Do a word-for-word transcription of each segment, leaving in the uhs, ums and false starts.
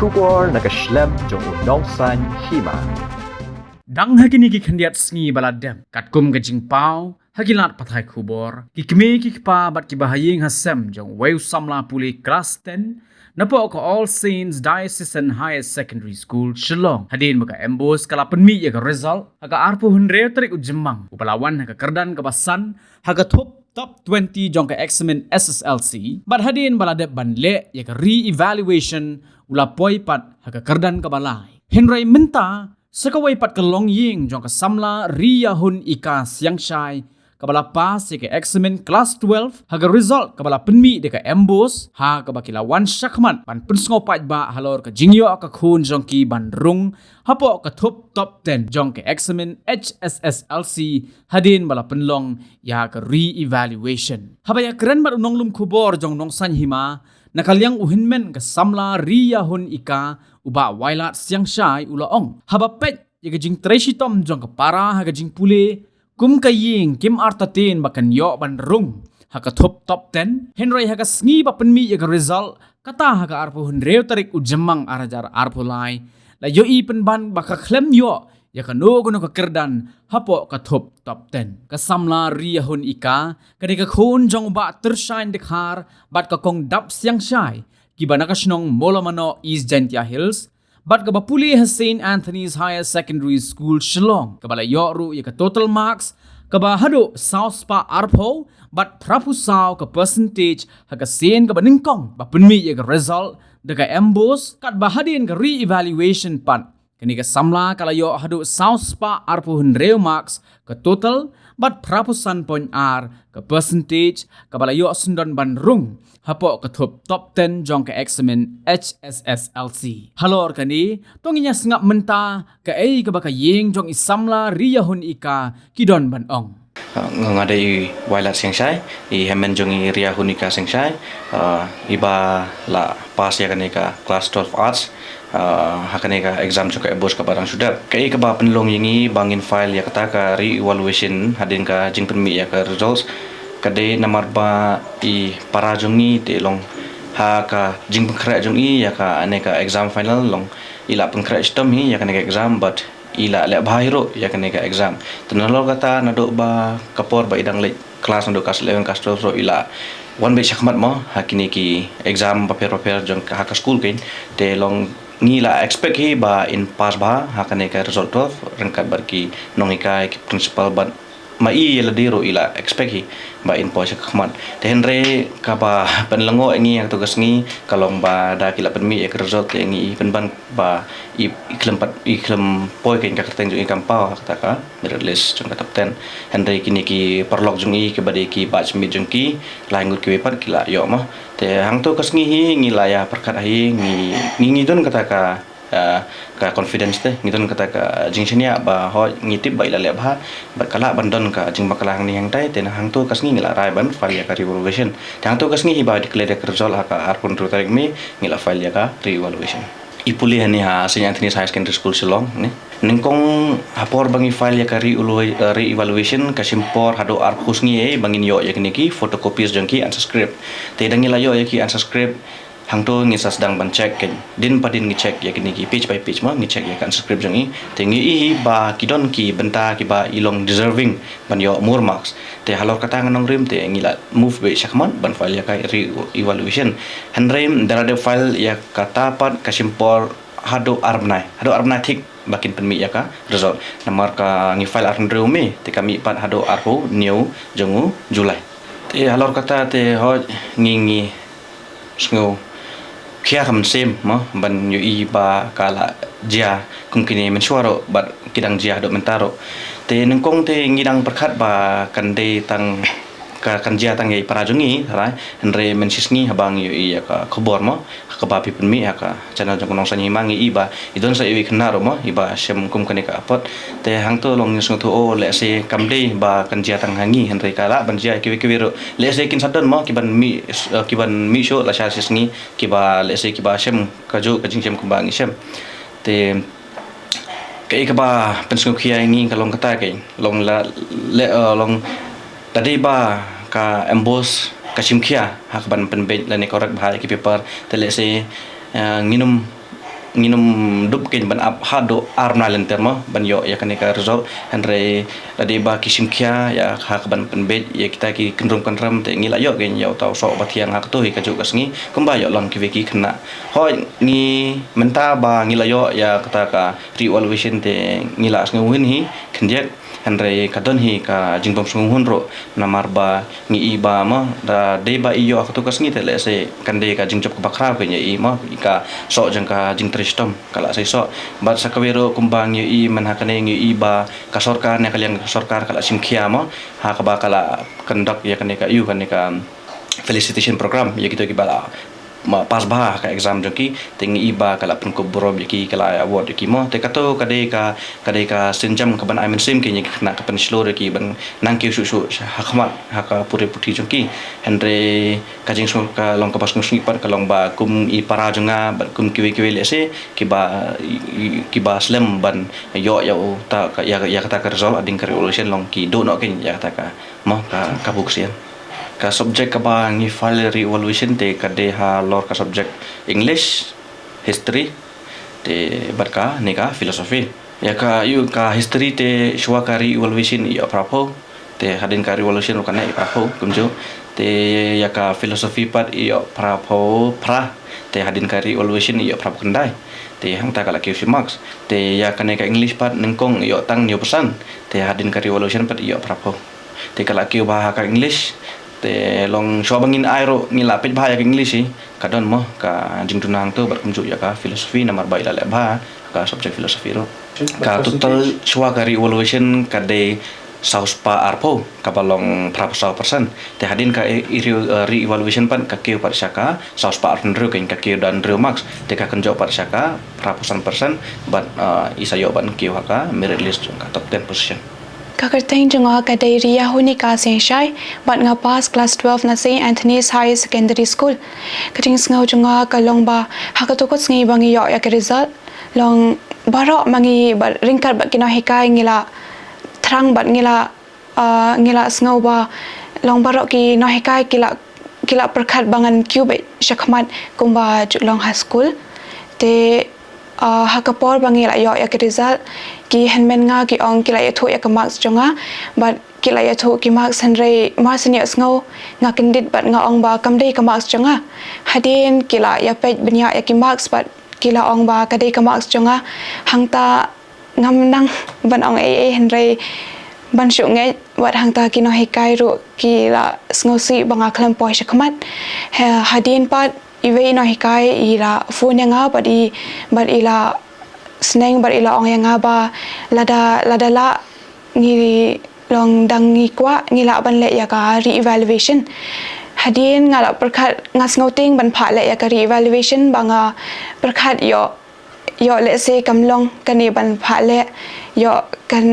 Khubor na ka shlem jong u Nongsaiñ Hima. Dang ha kine ki khyndiat sngi ba la dep, katkum ka jingpaw ha ki lad pathai khubor, ki kmie ki kpa bad ki bahaïing hasem jong uwei u samla pule klas ten napoh ka All Saints Diocesan Higher Secondary School Shillong, hadien ba ka MBOSE ka la pynmih ïa ka result ha ka arphew hynriew tarik u Jymmang, uba la wan ha ka kyrdan kaba san ha ka thup top twenty jong ka eksamin SSLC, bad hadien ba la dep ban leh ïa ka re-evaluation, u la poi pat ha ka kyrdan kaba lai. Hynrei mynta, sa kawei pat ka longïing jong ka samla Ri Ïahun Ika Siangshai, kaba la pass ïa ka eksamin klas twelve, ha ka result kaba la pynmih da ka MBOSE, ha kaba ki la wan shakhmat ban pynsngewpait ba halor ka jingïoh ka khun jong ki ban rung hapoh ka thup top ten jong ka eksamin HSSLC, hadien ba la pynlong ïa ka re-evaluation. Haba ïakren bad u nonglum khubor jong Nongsaiñ Hima, na ka liang u hynmen ka samla Ri Ïahun Ika, u Bah Wailad Siangshai, u la ong, haba peit ïa ka jingtrei shitom jong ka para ha ka jingpule, kum ka ïing kim artatien ba kan ïoh ban rung ha ka thup top ten. Hynrei ha ka sngi ba pynmih ïa ka result, kata ha ka arphew hynriew tarik u Jymmang ar hajar arphew lai, la ïohi pynban ba ka khlem ïoh ïa kano kano ka kyrdan hapoh ka thup top ten. Ka samla Ri Ïahun Ika, ka dei ka khun jong u Bah Tyrshaiñ Dkhar bad ka Kong Dap Siangshai, kiba na ka shnong Mawlamanoh, East Jaintia Hills, bad kaba pule ha Saint Anthony's Higher Secondary School Shillong, kaba la ïoh ruh ïa ka total marks kaba haduh saw spah arphew bad phraphew saw ka percentage ha ka sien kaba nyngkong ba pynmih ïa ka result da ka MBOSE, katba hadien ka re-evaluation pat, kane ka samla ka la ïoh haduh saw spah arphew hynriew marks ka total, bad phraphew san point ar ka percentage, kaba la ïoh syndon ban rung hapoh ka thup top ten jong ka eksamin HSSLC. Halor kane, to ngin ïa sngap mynta kaei kaba ka ïing jong i samla Ri Ïahun Ika ki don ban ong. Ah, nga, nga dei i Wailad Siangshai, i hynmen jong i Ri Ïahun Ika Siangshai, ah, iba la pass ïa kane ka klas twelve Arts, ah, ha kane ka exam jong ka MBOSE kaba dang shu dep. Kaei kaba pynlong ïa ngi ba ngin file ïa kata ka re-evaluation hadien ka jingpynmih ïa ka results, ka dei namar ba i para jong ngi te long ha ka jingpynkhreh jong i ïa kane ka exam final, long i la pynkhreh shitom hi ïa kane ka exam, bad i la leh bha hi ruh ïa kane ka exam. Te nalor kata, naduh ba ka por ba i dang leit klas, naduh klas eleven, klas twelve ruh i la wan beit shakhmat mo ha kine ki exam bapher bapher jong ka, ha ka skul kein. Te long ngi la expect hi ba in pass bha ha kane ka result twelve ryngkat bad ki nonghikai, ki principal, bad ma i ïa lade ruh i la expect hi ba in poi shakhmat. Te hynrei kaba pynlyngngoh ïa ngi ha kato ka sngi ka long ba da ki la pynmih ïa ka result te ngi i pynban ba i, i khlem pat, i khlem poi kein, ka kyrteng jong i kam paw ha kata ka merit list jong ka top ten. Hynrei kine ki paralok jong i kiba dei ki batchmate jong ki, lai ngut kiwei pat ki la ïoh mo. Te hangto ka sngi hi ngi la ïa pyrkhat hi, ngi, ngi, ngi don kata ka, ah, ka confidence te, ngi don kata ka jingshaniah ba hooid ngi tip ba i la leh bha, bad ka lah ban don ka jingbakla hangne hangtai, te na hangto ka sngi ngi la rai ban file ïa ka re-evaluation. Te hangto ka sngi hi ba declare ïa ka result ha ka arphew hynriew tarik May, ngi la file ïa ka re-evaluation. I pule hangne ha Saint Anthony's Higher Secondary School Shillong ne. Nyngkong ha por ba ngi file ïa ka re-evalu-, eh, re-evaluation ka shim por haduh arphew sngi ei ba ngin ïoh ïa kine ki photocopies jong ki answer script. Te da ngi la ïoh ïa ki answer script, hangto ngin sa sdang ban check kein. Din pa din ngi check ïa kine ki page by page mo, ngi check ïa ka answer script jong i. Te ngi i hi ba ki don ki bynta kiba i long deserving ban ïoh more marks. Te halor kata nga nongrim te ngi la move beit shakhmat ban file ïa ka re-evaluation. Hynrei da la dep file ïa kata pat ka shim por haduh ar bnai, haduh ar bnai thik ba kin pynmih ïa ka result. Namar ka ngi file arphew hynriew May, te ka mih pat haduh arphew hynñiew jong u July. Te halor kata te hooid ngi, ngi sngewkhia ka mynsiem mo ban ïohi ba ka la jia kum kine mynshuwa ruh bad ki dang jia haduh mynta ruh. Te nyngkong te ngi dang pyrkhat ba kan dei tang ka, kan jia tang ïa i para jong ngi, hynrei, hynrei mynshisngi haba ngi ïohi ïa ka khubor mo, ha kaba phi pynmih ha ka channel jong u Nongsaiñ Hima, ngi i ba i don sa iwei i khynnah ruh mo iba shem kum kane ka apot. Te hangto long ngi sngewthuh, oh, lehse kam dei ba kan jia tang ha ngi, hynrei ka lah ban jia ïa kiwei kiwei ruh. Lehse kin sa don mo kiban mih, eh, kiban mih shuh lashai shisngi, kiba lehse kiba shem kajuh ka jingshem kumba ngi shem. Te kaei kaba pynsngewkhia ïa ngi ka long kata kein, long la, le, eh, long da dei ba ka MBOSE ka shim khia ha kaban pynbeit lane correct bha ïa ki paper, te lehse, eh, ngin ym Nginym dup kein ban ap haduh ar bnai lynter mo ban ïoh ïa kane ka result, hynrei da dei ba ki shim khia ïa ha ka ban pynbeit ïa kita ki kynrum kynrem te ngi la ïoh kein ïa uta u soh ba thiang ha kato hi kajuh ka sngi kumba ïoh long kiwei ki khynnah. Hooid, ngi mynta ba ngi la ïoh ïa kata ka re-evaluation te ngi la sngew win hi khyndiat, hynrei ka don hi ka jingbym sngewhun ruh namar ba ngi i ba mo da dei ba i ïoh ha kato ka sngi te lehse kan dei ka jingjop kaba khraw kein ïa i mo, i ka soh jong ka jingtrei shitom ka la sei soh. Bad sa kawei ruh kumba ngi i mynha kane ngi i ba ka sorkar ne ka liang ka sorkar ka la shim khia mo ha kaba ka la conduct ïa kane ka ïa kane ka felicitation program ïa kito kiba la ma pass bha ha ka exam jong ki, te ngi i ba ka la pynkup burom ïa ki, ka la award ïa ki mo. Te kato ka dei ka, ka dei ka sienjam kaban ai mynsiem kein ïa ki khynnah, ka pynshlur ïa ki ban nang kiew shuh shuh ha khmat ha ka pule puthi jong ki. Hynrei ka jingsngew ka long kaba sngewsih pat ka long ba kum i para jong nga bad kum kiwei kiwei lehse kiba, i, i, kiba slem ban ïoh ïa uta ka, ïa, ïa kata ka result hadien ka re-evaluation long ki duh noh kein ïa kata ka mo ka, ka bok sien. Ka subject kaba ngi fail re-evaluation te ka dei halor ka subject English, History, te bad kane ka Philosophy. Ïa ka ïa ka History te shuwa ka re-evaluation i ïoh phraphew, te hadien ka re-evaluation ruh kane i phraphew kumjuh. Te ïa ka Philosophy pat i ïoh phraphew phra, te hadien ka re-evaluation i ïoh phraphew khyndai. Te hangta ka la kiew shi marks. Te ïa kane ka English pat nyngkong i ïoh tang hynñiew percent, te hadien ka re-evaluation pat i ïoh phraphew. Te ka la kiew bha ha ka English. Te long shuwa ba ngin ai ruh ngi la peit bha ïa ka English hi, ka don mo ka jingduna hangto bad kumjuh ïa ka Philosophy namar ba i la leh bha ka subject Philosophy ruh. Ka total shuwa ka re-evaluation ka dei saw spah arphew, kaba long phraphew saw percent. Te hadien ka i, i re, eh, re-evaluation pat ka kiew pat sha ka saw spah arphew hynriew, kein ka kiew da hynriew marks. Te ka kynjoh pat sha ka phraphew san percent bad, eh, i sa ïoh ban kiew ha ka merit list jong ka top ten position. Ka kyrteng jong nga ka dei Riahunika Singshai, bad nga pass class twelve na Saint Anthony's Higher Secondary School. Ka jingsngew jong nga ka long ba ha kato ka sngi ba ngi ïoh ïa ka result, long baroh ma ngi bad ryngkat bad ki nonghikai ngi la thrang bad ngi la, ah, ngi la sngew ba long baroh ki nonghikai ki la, ki la pyrkhat ba ngan kiew beit shakhmat kumba ju long ha skul. Te, ah, ha ka por ba ngi la ïoh ïa ka result, ki hynmen nga ki ong ki la ïathuh ïa ka marks jong nga, bad ki la ïathuh ki marks, hynrei mar shen ïohsngew nga kyndit bad nga ong ba kam dei ka marks jong nga. Hadien ki la ïapeit bniah ïa ki marks bad ki la ong ba ka dei ka marks jong nga. Hangta ngam nang ban ong ei ei, hynrei ban shu ngeit, wat hangta ki nonghikai ruh ki la sngewsih ba nga khlem poi shakhmat. Ha, hadien pat iwei i nonghikai i la phone ïa nga bad i, bad i la sneng bad i la ong ïa nga ba lada, lada lah ngi long dang ngi kwah ngi lah ban leh ïa ka re-evaluation. Hadien nga la pyrkhat, nga sngewtieng ban phah leh ïa ka re-evaluation ba nga pyrkhat ïoh, ïoh lehse kam long kane ban phah leh, ïoh kan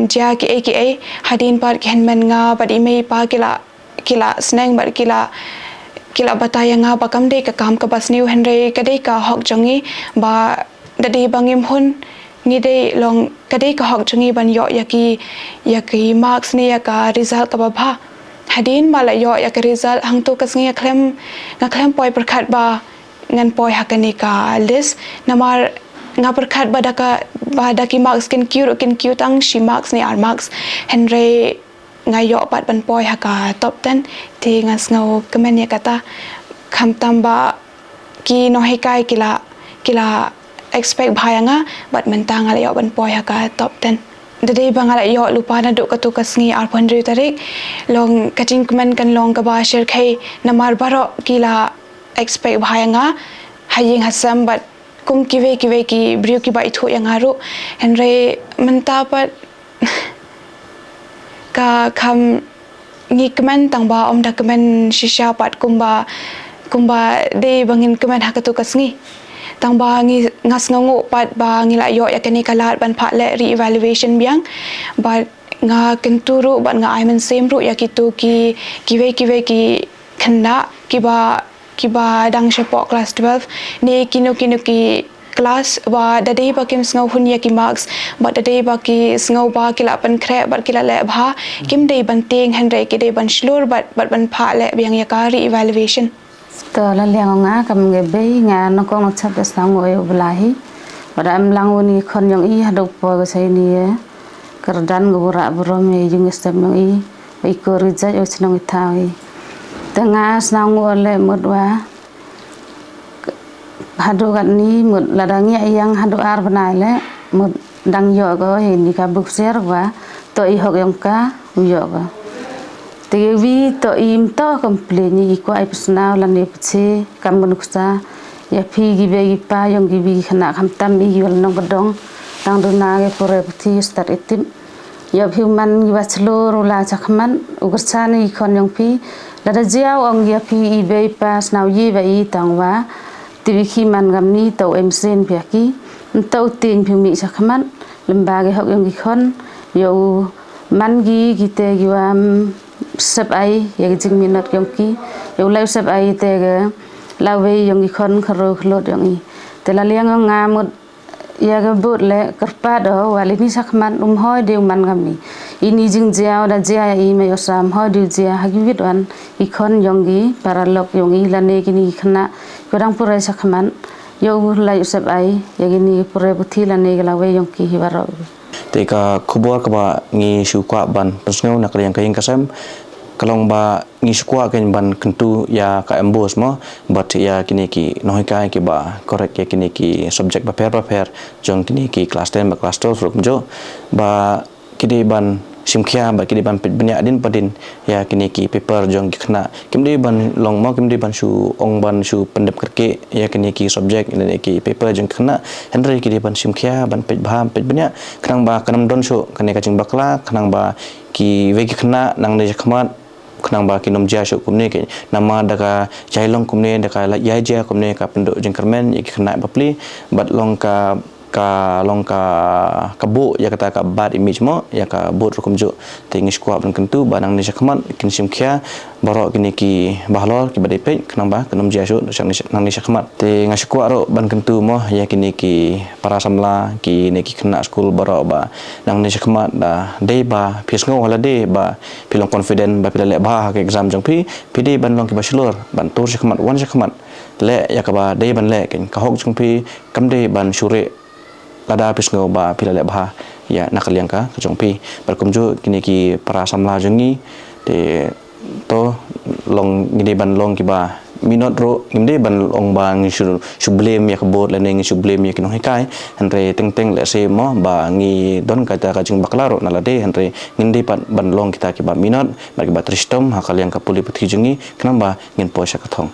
jia kiei kiei. Hadien pat ki hynmen nga bad i mei i pa ki la, ki la sneng bad ki la, ki la batai ïa nga ba kam dei ka kam kaba sniew, hynrei ka dei ka hok jong ngi ba da dei ba ngim hun ngi dei long ka dei ka hok jong ngi ban ïoh ïa ki, ïa ki marks ne ïa ka result kaba bha. Hadien ba la ïoh ïa ka result hangto ka sngi nga khlem, nga khlem poi pyrkhat ba ngan poi ha kane ka list. Namar nga pyrkhat ba da ka, ba da ki marks kin kiew ruh kin kiew tang shi marks ne ar marks. Hynrei nga ïoh pat ban poi ha ka top ten. Te nga sngewkmen ïa kata, khamtam ba ki nonghikai ki la, ki la expect bha ïa nga, bad mynta nga la ïoh ban poi ha ka top ten. Da dei ba nga la ïoh lypa naduh kato ka sngi arphew hynriew tarik, long ka jingkmen kan long kaba shyrkhei namar baroh ki la expect bha ïa nga ha ïing ha sem bad kum kiwei kiwei ki briew kiba ithuh ïa nga ruh. Hynrei mynta pat ka kham ngi kmen tang ba ym da kmen shisha pat kumba, kumba dei ba ngin kmen ha kato ka sngi. Tang ba ngi, nga sngewnguh pat ba ngi la ïoh ïa kane ka lad ban phah leh re-evaluation biang. Bad nga kyntu ruh bad nga ai mynsiem ruh ïa kito ki, kiwei kiwei ki khynnah kiba, kiba dang shapoh class twelve ne kino kino ki class ba da dei ba kim sngewhun ïa ki marks, bad da dei ba ki sngew ba ki la pynkhreh bad ki la leh bha, kim dei ban tieng, hynrei ki dei ban shlur bad, bad ban phah leh biang ïa ka re-evaluation. To la liang nga kam ngi bei nga nongkong nongchap da sngewnguh ïa u Blai hi. Ba da em lang u ni khon yong i haduh por ka sa ini ya. Kyrdan ka bura burom ya yung step yong i. Ba i kor i jait o chnong i thaw i. Te nga snau ngu le mut wa. Haduh kat ni mut lada ngi yang haduh ar bnai le mut dang yoh ko ya ini ka buk ser wa. To i hok yong ka u yoh ko. Te ya wi to i mto complain i kwa i psnau lan ya pche kam nuksa. Ya phi ki bei ki pa yong ki wi khana kham tam i ki wal nong ka dong. Dang duna ke pore puthi start itim. Ya phi man ki wa chlur u la chakman u kersan i khon yong phi. Lada jiaw ong ya phi i bei pa snau yi ba i tang wa. Ti wi khi man gam ni to em sen phi ki. Nto tin phi mi chakman. Lemba ke hok yong ki khon. Ya u man ki ki te ki wa sep ai ya ki jing minot yong ki. Ya u lai sep ai te ke lawei yong ki khon kharo khlot yong i. Te la liang yong nga mut ya ka bud le kyrpad o wa le ni sakmat um hoi de man gam ni. Ini jing jia da jia ya i ma yosa um hoi de jia ha ki wit wan i khon yong ki paralok yong i lane kini khana ko dang pura sakmat. Yo lai usep ai ya kini pura puthi lane ka lawei yong ki hi warok. Te ka khubor kaba ngi shu kwah ban pynsngew na ka liang ka ïing ka sem ka long ba ngi shu kwah kein ban kyntu ïa ka MBOSE mo bad ïa kine ki nonghikai kiba correct ïa kine ki subject bapher bapher jong kine ki class ten bad class twelve ruh kumjuh ba ki dei ban shim khia bad ki dei ban peit bniah hadien hadien ïa kine ki paper jong ki khynnah. Kim dei ban long mo, kim dei ban shu ong ban shu pyndep kyrkieh ïa kine ki subject ïa kine ki paper jong ki khynnah. Hynrei ki dei ban shim khia ban peit bha peit bniah khnang ba kan ym don shuh kane ka jingbakla khnang ba kiwei ki khynnah nangne shakhmat khnang ba kin ym jia shuh kumne kein. Namar da ka jia long kumne, da ka la jia jia kumne ka pynduh jingkyrmen ïa ki khynnah bapli bad long ka ka long ka ka buh ïa kata ka bad image mo ïa ka bud ruh kumjuh. Te ngi shu kwah ban kyntu ba nangne shakhmat kin shim khia baroh kine ki bahalor kiba dei peit khnang ba kan ym jia shuh nangne shakhmat. Te nga shu kwah ruh ban kyntu mo ïa kine ki para samla kine ki khynnah skul baroh ba nangne shakhmat da dei ba phi sngew ha lade ba phi long confident ba phi la leh bha ha ka exam jong phi, phi dei ban long kiba shlur ban tur shakhmat wan shakhmat. Leh ïa kaba dei ban leh kein, ka hok jong phi kam dei ban shu rieh lada phi sngew ba phi la leh bha ïa na ka liang ka jong phi. Bad kumjuh kine ki para samla jong ngi te to long ngi dei ban long kiba minot ruh, ngim dei ban long ba ngi shu shu blame ïa ka bud lane ngi shu blame ïa ki nonghikai. Hynrei teng teng lehse mo ba ngi don kata ka jingbakla ruh na lade, hynrei ngin dei pat ban long kita kiba minot bad kiba trei shitom ha ka liang ka pule puthi jong ngi khnang ba ngin poi sha ka thong.